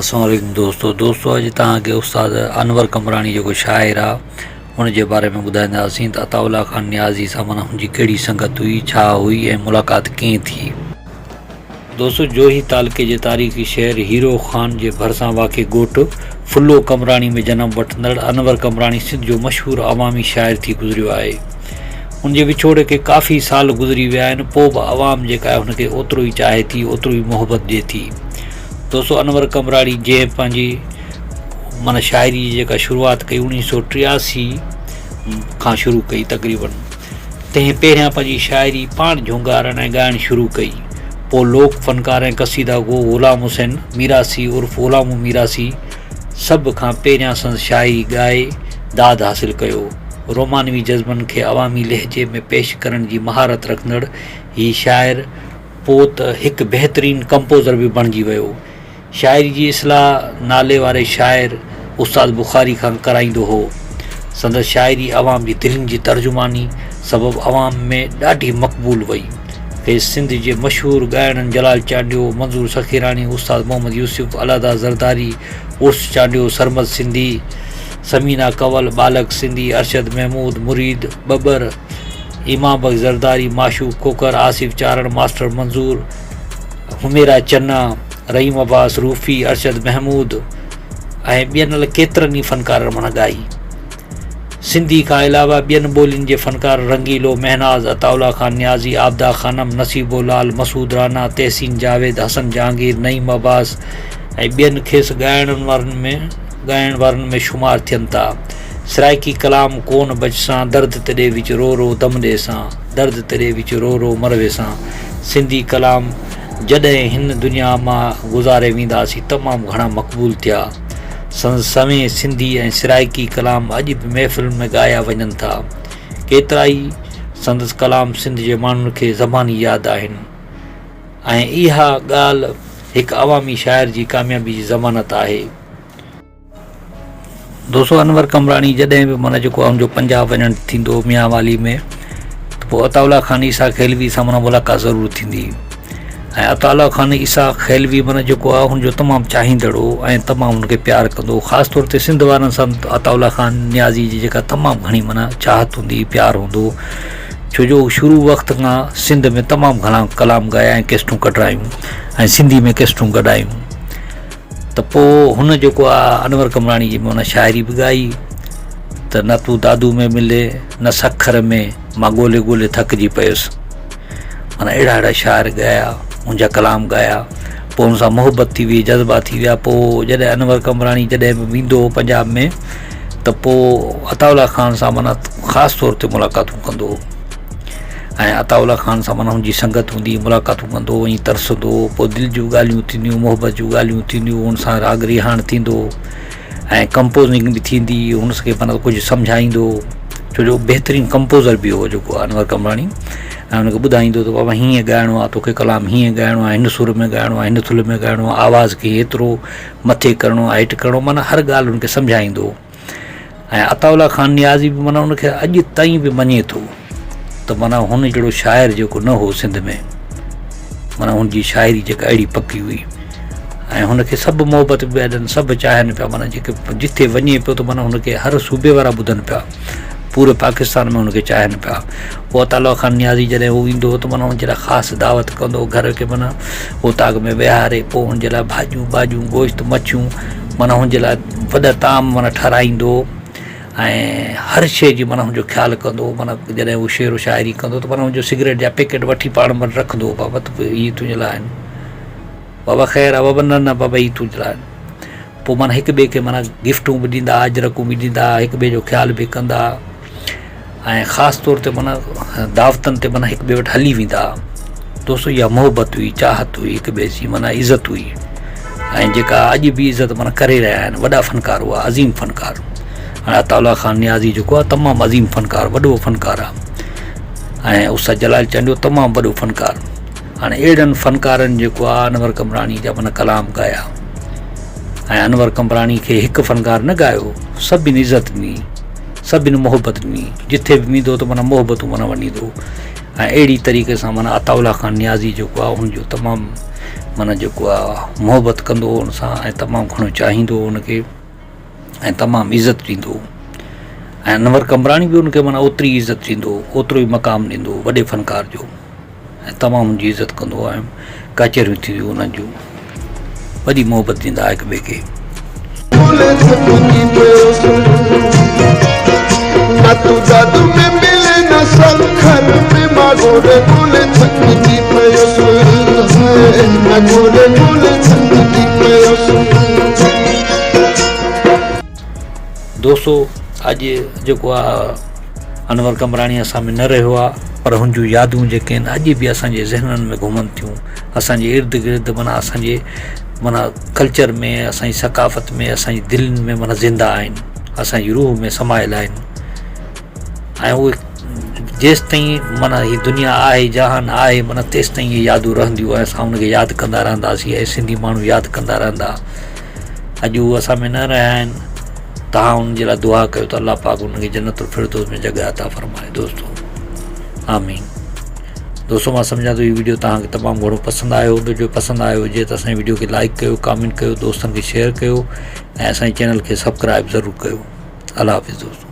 السلام عليڪم دوستو دوستو اڄ توهان کي استاد انور قمبراڻي جيڪو شاعر آ ان جي باري ۾ ٻڌائينداسين ته عطاء الله خان نيازي سان معنيٰ هن جي ڪهڙي سنگت هئي ڇا هئي ۽ ملاقات ڪئين ٿي. دوستو جوهي تعلقي جي تاريخي شهر هيرو خان جي ڀرسان واقع ڳوٺ ڦلو قمبراڻي ۾ جنم وٺندڙ انور قمبراڻي سنڌ جو مشهور عوامي شاعر ٿي گذريو آهي. ان جي وڇوڙي کي ڪافي سال گذري ويا آهن پوء به عوام جيڪا آهي هن کي اوترو ئي چاهي ٿي اوترو ئي محبت ڏي ٿي. دوستو انور قمبراڻي جنهن پنهنجي معنيٰ شاعري جي جيڪا شروعات ڪئي اوڻيهه سو 83 کان شروع ڪئي تقريبن تنهن پهريان پنهنجي شاعري پاڻ جهونگارڻ ۽ ڳائڻ شروع ڪئي پوء لوڪ فنڪار ۽ قصيده گو غلام حسين ميراثي عرف غلامو ميراثي سڀ کان پهريان سندس شاعري ڳائي داد حاصل ڪيو. رومانوي جذبن کي عوامي لهجي ۾ پيش ڪرڻ جي مهارت رکندڙ هي شاعر پوء ته هڪ بهترين ڪمپوزر به بڻجي ويو. شاعري جي اصلاح نالي واري شاعر استاد بخاري کان ڪرائيندو هو. سندس شاعري عوام جي دلين جي ترجماني سبب عوام ۾ ڏاڍي مقبول وئي. کيس سنڌ جي مشهور ڳائڻن جلال چانڊيو، منظور سخيراڻي، استاد محمد يوسف، الهداد زرداري، عرس چانڊيو، سرمد سنڌي، ثمينه ڪنول، ٻالڪ سنڌي، ارشد محمود، مريد ٻٻر، امام بخش زرداري، معشوق کوکر، آصف چارڻ، ماسٽر منظور، حميرا چنا، رحيم عباس، روفي، ارشد محمود ۽ ٻين ڪيترن ئي فنڪارن معنيٰ ڳائي. سنڌي کان علاوه ٻين ٻولين جي فنڪار رنگيلو، مهناز، عطاء الله خان نيازي، عابده خانم، نصيبو لال، مسعود رانا، تحسين جاويد، حسن جهانگير، نعيم عباس ۽ ٻين کيس ڳائڻ وارن ۾ ڳائڻ وارن ۾ شمار ٿين ٿا. سرائيڪي ڪلام ڪون بچسان درد تيڏي وچ رو رو دم ڏيسان درد تيڏي وچ رو رو مر ويسان سنڌي ڪلام جڏهن هن دنيا مان گذاري وينداسين تمام گهڻا مقبول ٿيا. سندس سوين سنڌي ۽ سرائيڪي ڪلام اڄ به محفلن ۾ ڳايا وڃن ٿا. ڪيترائي سندس ڪلام سنڌ جي ماڻهن کي زباني ياد آهن ۽ اها ڳالهه هڪ عوامي شاعر جي ڪاميابي جي ضمانت آهي. دوستو انور قمبراڻي جڏهن به معنيٰ جيڪو آهي ان جو پنجاب وڃڻ ٿيندو هو ميانوالي ۾ ته پوء عطاء الله خان عيسيٰ خيلوي سان معنيٰ ملاقات ضرور ٿيندي ۽ عطاء الله خان عيسيٰ خيلوي معنيٰ جيڪو آهي هن جو تمام چاهيندڙ هو ۽ تمام هن کي پيار ڪندو هو خاص طور تي سنڌ وارن سان عطاء الله خان نيازي جي جيڪا تمام گهڻي معنيٰ چاهت هوندي پيار هوندو هو ڇو جو شروع وقت کان سنڌ ۾ تمام گهڻا ڪلام ڳايا ۽ ڪيسٽون ڪڍرايون ۽ سنڌي ۾ ڪيسٽون ڪڍايون ته پوء هن جيڪو آ انور قمبراڻي جي معنيٰ شاعري به ڳائي ته نه تون دادو ۾ ملي نه سکر ۾ مان ڳولي ڳولي ٿڪجي پيس معنيٰ اهڙا اهڙا شاعر ڳايا ان جا ڪلام ڳايا پوء ان سان محبت ٿي وئي جذبا ٿي ويا پوء جڏهن انور قمبراڻي جڏهن به ويندو هو پنجاب ۾ ته پوء عطاء الله خان سان معنيٰ خاص طور تي ملاقاتون ڪندو هو ۽ عطاء الله خان سان معنيٰ هن جي سنگت هوندي هئي، ملاقاتون ڪندو هو ۽ ترسندو هو، پوء دل جون ڳالهيون ٿينديون، محبت جون ڳالهيون ٿينديون، هن سان راڳ ريهاڻ ٿيندو هو ۽ ڪمپوزنگ به ٿيندي هئي، هن کي معنيٰ ڪجهه سمجهائيندو هو، ڇو جو بهترين ڪمپوزر به هو جيڪو انور قمبراڻي ۽ هن کي ٻڌائيندو ته بابا هيئن ڳائڻو آهي توکي ڪلام هيئن ڳائڻو آهي، هن سر ۾ ڳائڻو آهي، هن ٿل ۾ ڳائڻو آهي، آواز کي هيترو مٿي ڪرڻو آهي، هيٺ ڪرڻو معنيٰ هر ڳالهه هن کي سمجهائيندو هو. ۽ عطاء الله خان نيازي به معنيٰ ان کي اڄ تائين به مڃي ٿو ته معنيٰ هن جهڙو شاعر جيڪو نه هو سنڌ ۾ معنيٰ هن جي شاعري جيڪا اهڙي پڪي هئي ۽ هن کي سڀ محبت به پيا ڏين سڀ چاهين پيا معنيٰ جيڪي جتي وڃي پيو ته معنيٰ هن کي هر صوبي وارا ٻڌن پيا پوري پاڪستان ۾ هن کي چاهين پيا پوء عطاء الله خان نيازي جڏهن هو ايندو هو ته معنيٰ هن جي لاء خاص دعوت ڪندو هو گهر کي معنيٰ اوطاق ۾ ويهاري پوء هن جي لاء ڀاڄيون ٻاڄيون گوشت مڇيون معنيٰ هن جي لاء وڏا طعام معنيٰ ٺهرائيندو هو ۽ هر شيء جي معنيٰ هن جو خيال ڪندو هو معنيٰ جڏهن هو شعر و شاعري ڪندو هو ته معنيٰ هن جو سگريٽ جا پيڪيٽ وٺي پاڻ وٽ رکندو هو بابا ته هي تنهنجي لاء آهن بابا خير آهي بابا نه نه بابا هي تنهنجي لاء آهن پوء معنيٰ هڪ ٻئي کي معنيٰ گفٽون به ڏيندا اجرڪون به ڏيندا هڪ ٻئي جو خيال به ڪندا ۽ خاص طور تي معنيٰ دعوتن تي معنيٰ هڪ ٻئي وٽ هلي ويندا ها. دوستو اها محبت هئي چاهت هئي هڪ ٻئي جي معنيٰ عزت هئي ۽ جيڪا اڄ به عزت معنيٰ ڪري رهيا آهن وڏا فنڪار هئا عظيم فنڪار هاڻي عطاء الله خان نيازي جيڪو آهي تمام عظيم فنڪار وڏو فنڪار آهي ۽ استاد جلال چانڊيو تمام وڏو فنڪار هاڻي اهڙن فنڪارن جيڪو آهي انور قمبراڻي جا معنيٰ ڪلام ڳايا ۽ انور قمبراڻي کي هڪ فنڪار نه ڳايو سڀني عزت ڏني سڀني محبت ڏني جٿي به ويندو ته معنيٰ محبتون معنيٰ ونڊيندو هو. ۽ اهڙي طريقي سان معنيٰ عطاء الله خان نيازي جيڪو آهي ان جو تمام معنيٰ جيڪو آهي محبت ڪندو هو ان سان ۽ تمام گهڻو چاهيندو هو ان کي ۽ تمام عزت ڏيندو هو ۽ انور قمبراڻي به ان کي معنيٰ اوتري عزت ڏيندو هو اوترو ئي مقام ڏيندو هو وڏي فنڪار جو ۽ تمام ان جي عزت ڪندو هو ۽ ڪچهريون ٿينديون انهن جون وڏي محبت ڏيندا هڪ ٻئي کي. دوستو اڄ جيڪو آ انور قمبراڻي اسان ۾ نه رهيو آ پر هن جون يادون جيڪي آهن اڄ به اسان جي ذهنن ۾ گهمن ٿيون اسان جي ارد گرد معنيٰ اسان جي معنيٰ ڪلچر ۾ اسان جي ثقافت ۾ اسان جي دلين ۾ معنيٰ زنده آهن اسان جي روح ۾ سمايل آهن ۽ اهي جيستائين معنيٰ هي دنيا آهي جهان آهي معنيٰ تيستائين اهي يادون رهنديون ۽ اسان ان کي ياد ڪندا رهنداسين ۽ سنڌي ماڻهو ياد ڪندا رهندا اڄ هو اسان ۾ نه رهيا آهن توهان انهن جي لاء دعا ڪيو ته الله پاڪ انهن کي جنت الفردوس ۾ جڳهه عطا فرمائي دوستو آمين دوستو مان سمجهان ٿو هي ويڊيو توهان کي تمام گهڻو پسند آيو هوندو جو پسند آيو هجي ته اسان جي ويڊيو کي لائڪ ڪيو ڪامينٽ ڪيو دوستن کي شيئر ڪيو ۽ اسان جي چينل کي سبسڪرائب ضرور ڪيو الله حافظ دوستو.